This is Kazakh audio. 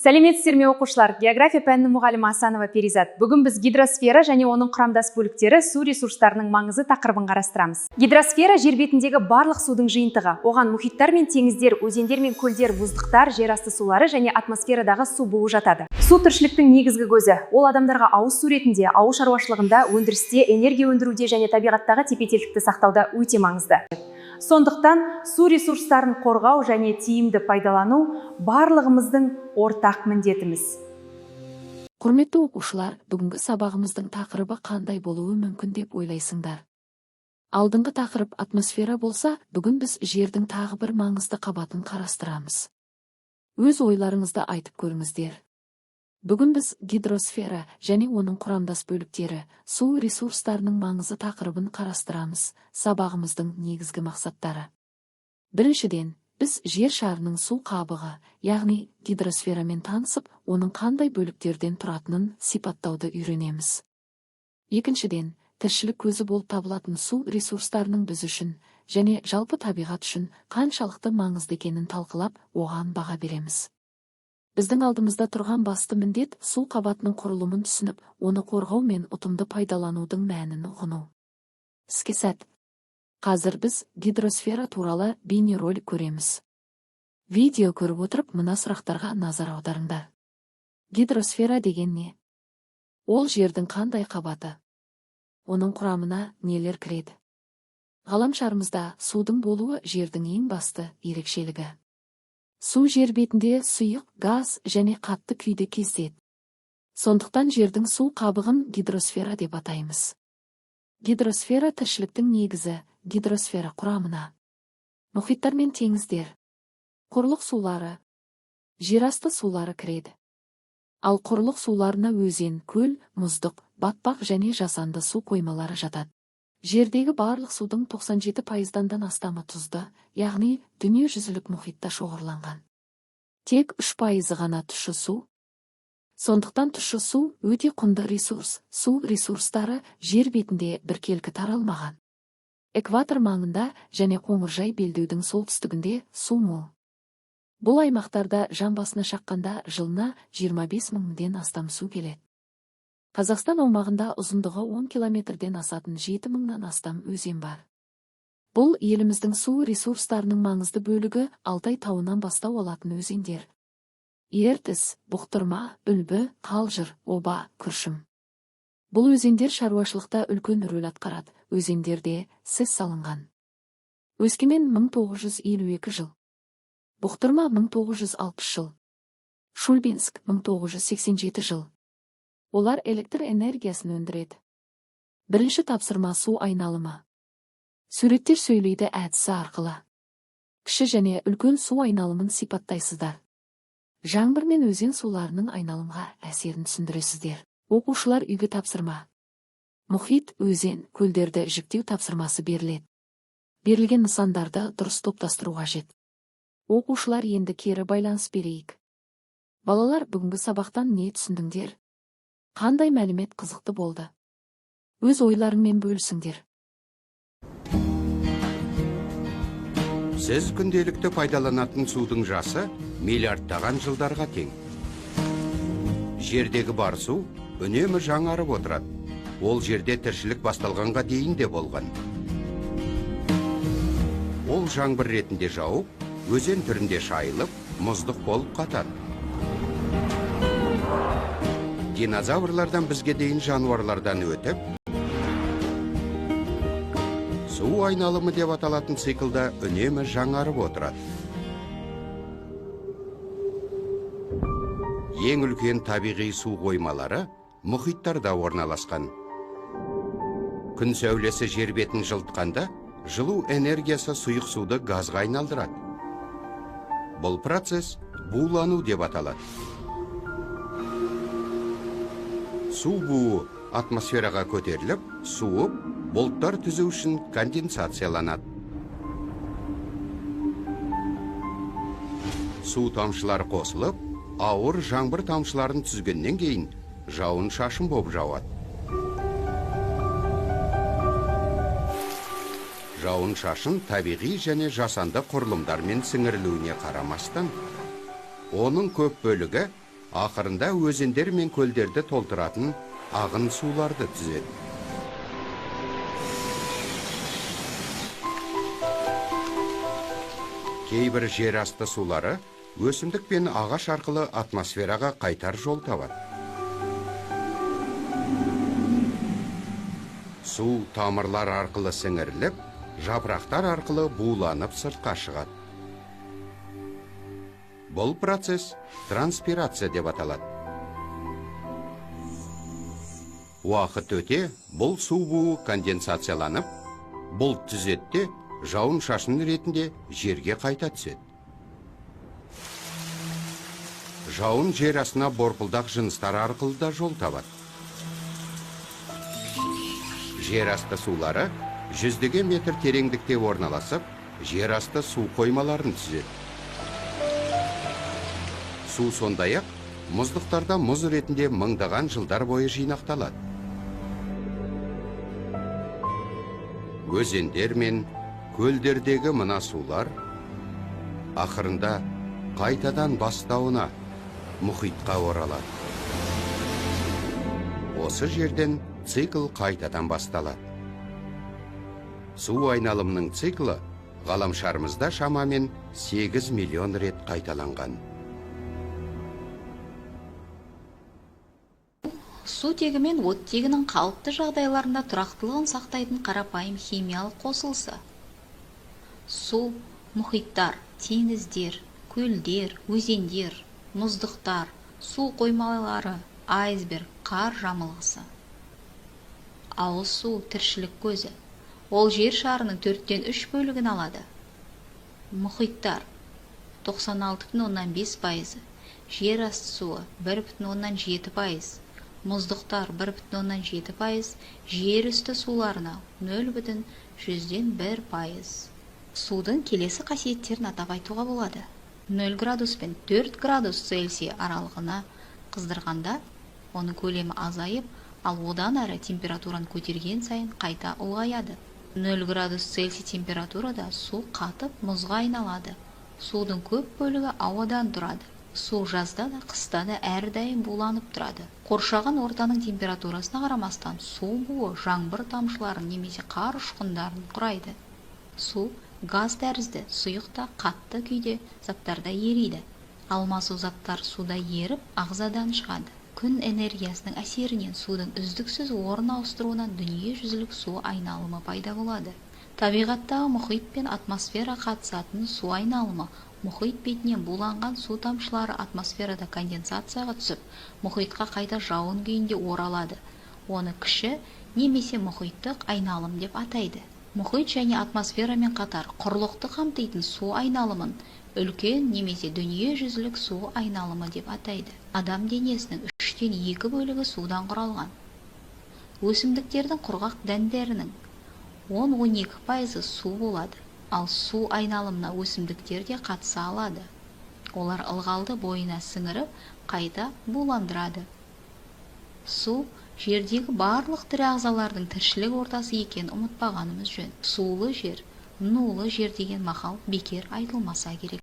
Сәлеметсіздер ме, оқушылар? География пәнінің мұғалімі Асанова Перизат. Бүгін біз гидросфера және оның құрамдас бөліктері су ресурстарының маңызы тақырыбын қарастырамыз. Гидросфера жер бетіндегі барлық судың жиынтығы. Оған мұхиттар мен теңіздер, өзендер мен көлдер, мұздықтар, жер асты сулары және атмосферадағы су буы жатады. Су тіршіліктің негізгі көзі. Ол адамдарға ауыз су ретінде, ауыл шаруашылығында, өндірісте, энергия өндіруде және табиғаттағы тепе-теңдікті сақтауда өте маңызды. Сондықтан су ресурстарын қорғау және тиімді пайдалану барлығымыздың ортақ міндетіміз. Құрметті оқушылар, бүгінгі сабағымыздың тақырыбы қандай болуы мүмкін деп ойлайсыңдар? Алдыңғы тақырып атмосфера болса, бүгін біз жердің тағы бір маңызды қабатын қарастырамыз. Өз ойларыңызды айтып көріңіздер. Бүгін біз гидросфера және оның құрамдас бөліктері, су ресурстарының маңызы тақырыбын қарастырамыз. Сабағымыздың негізгі мақсаттары. Біріншіден, біз жер шарының су қабығы, яғни гидросферамен танысып, оның қандай бөліктерден тұратынын сипаттауды үйренеміз. Екіншіден, тіршілік көзі болып табылатын су ресурстарының біз үшін және жалпы табиғат үшін қаншалықты маңызды екенін талқылап, оған баға береміз. Біздің алдымызда тұрған басты міндет су қабатының құрылымын түсініп, оны қорғау мен ұтымды пайдаланудың мәнін ұғыну. Іске сәт. Қазір біз гидросфера туралы бейнеролик көреміз. Видео көріп отырып, мына сұрақтарға назар аударыңдар. Гидросфера деген не? Ол жердің қандай қабаты? Оның құрамына нелер кіреді? Ғаламшарымызда судың болуы жердің ең басты ерекшелігі. Су жер бетінде сұйық, газ және қатты күйде кездеседі. Сондықтан жердің су қабығын гидросфера деп атаймыз. Гидросфера тіршіліктің негізі, гидросфера құрамына мұхиттар мен теңіздер, құрлық сулары, жерасты сулары кіреді. Ал құрлық суларына өзен, көл, мұздық, батпақ және жасанды су қоймалары жатады. Жердегі барлық судың 97%-дан астамы тұзды, яғни дүниежүзілік мұхитта шоғырланған. Тек 3% ғана тұщы су. Сондықтан тұщы су өте құнды ресурс. Су ресурстары жер бетінде біркелкі таралмаған. Экватор маңында және қоңыржай белдеудің солтүстігінде су мол. Бұл аймақтарда жан басына шаққанда жылына 25 мыңден астам су келеді. Қазақстан аумағында ұзындығы 10 километрден асатын 7 мыңнан астам өзен бар. Бұл еліміздің су ресурстарының маңызды бөлігі Алтай тауынан бастау алатын өзендер. Ертіс, Бұқтырма, Үлбі, Қалжыр, Оба, Күршім. Бұл өзендер шаруашылықта үлкен рөл атқарады. Өзендерде СЭС салынған. Өскемен 1952 жыл. Бұқтырма 1960 жыл. Шульбинск 1987 жыл. Олар электр энергиясын өндіреді. Бірінші тапсырма су айналымы. Суреттер сөйлейді әдісі арқылы. Кіші және үлкен су айналымын сипаттайсыздар. Жаңбыр мен өзен суларының айналымға әсерін түсіндіресіздер. Оқушылар, үйге тапсырма. Мұхит, өзен, көлдерді жіктеу тапсырмасы беріледі. Берілген нысандарды дұрыс топтастыру қажет. Оқушылар, енді кері байланыс берейік. Балалар, бүгінгі сабақтан не түсіндіңдер? Қандай мәлімет қызықты болды? Өз ойларыңмен бөлісіңдер. Сіз күнделікті пайдаланатын судың жасы миллиардтаған жылдарға тең. Жердегі бар су үнемі жаңарып отырады. Ол жерде тіршілік басталғанға дейін де болған. Ол жаңбыр ретінде жауып, өзен түрінде шайылып, мұздық болып қатады. Динозаврлардан бізге дейін жануарлардан өтіп, су айналымы деп аталатын циклда үнемі жаңарып отырады. Ең үлкен табиғи су қоймалары мұхиттарда орналасқан. Күн сәулесі жер бетін жылытқанда, жылу энергиясы сұйық суды газға айналдырады. Бұл процесс булану деп аталады. Су буы атмосфераға көтеріліп, суып, бұлттар түзу үшін конденсацияланады. Су тамшылары қосылып, ауыр жаңбыр тамшыларын түзгеннен кейін жауын шашын болып жауады. Жауын шашын табиғи және жасанды құрылымдармен сіңірілуіне қарамастан, оның көп бөлігі Ақырында өзендер мен көлдерді толтыратын ағын суларды түзеді. Кейбір жер асты сулары өсімдік пен ағаш арқылы атмосфераға қайтар жол табады. Су тамырлар арқылы сіңіріліп, жапырақтар арқылы буланып сыртқа шығады. Бұл процесс транспирация деп аталады. Уақыт өте, бұл су буы конденсацияланып, бұлт түзетте жауын-шашын ретінде жерге қайта түседі. Жауын жер астына борпылдақ жыныстар арқылы да жол табады. Жер асты сулары жүздеген метр тереңдікте орналасып, жер асты су қоймаларын түзеді. Су сондай-ақ мұздықтарда мұз ретінде мыңдаған жылдар бойы жинақталады. Өзендер мен көлдердегі мына сулар ақырында қайтадан бастауына, мұхитқа оралады. Осы жерден цикл қайтадан басталады. Су айналымының циклі ғаламшарымызда шамамен 8 миллион рет қайталанған. Сутегі мен оттегінің қалыпты жағдайларында тұрақтылығын сақтайтын қарапайым химиялық қосылысы. Су, мұхиттар, теңіздер, көлдер, өзендер, мұздықтар, су қоймалары, айсберг, қар жамылғысы. Ауыз су тіршілік көзі. Ол жер шарының 3/4 бөлігін алады. Мұхиттар 96,5%, жер асты суы 1,7%, мұздықтар 1,7%, жер үсті суларына 0,1%. Судың келесі қасиеттерін атап айтуға болады. 0 градус пен 4 градус Цельсий аралығына қыздырғанда оның көлемі азайып, ал одан әрі температураны көтерген сайын қайта ұлғаяды. 0 градус Цельсий температурада су қатып мұзға айналады. Судың көп бөлігі ауадан тұрады. Су жазда да, қыста да әрдайым буланып тұрады. Қоршаған ортаның температурасына қарамастан су буы жаңбыр тамшыларын немесе қар ұшқындарын құрайды. Су газ тәрізді сұйық та қатты күйде заттарда ериді. Алмасу заттар суда еріп, ағзадан шығады. Күн энергиясының әсерінен судың үздіксіз орын ауыстыруынан дүниежүзілік су айналымы пайда болады. Табиғаттағы мұхит пен атмосфера қатысатын су айналымы мұхит бетінен буланған су тамшылары атмосферада конденсацияға түсіп, мұхитқа қайта жауын күйінде оралады. Оны кіші немесе мұхиттық айналым деп атайды. Мұхит және атмосферамен қатар құрлықты қамтитын су айналымын үлкен немесе дүниежүзілік су айналымы деп атайды. Адам денесінің 2/3 бөлігі судан құралған. Өсімдіктердің құрғақ дәндерінің 10-12% су болады, ал су айналымына өсімдіктер де қатыса алады. Олар ылғалды бойына сіңіріп, қайта буландырады. Су жердегі барлық тірі ағзалардың тіршілік ортасы екенін ұмытпағанымыз жөн. Сулы жер, нулы жер деген мақал бекер айтылмаса керек.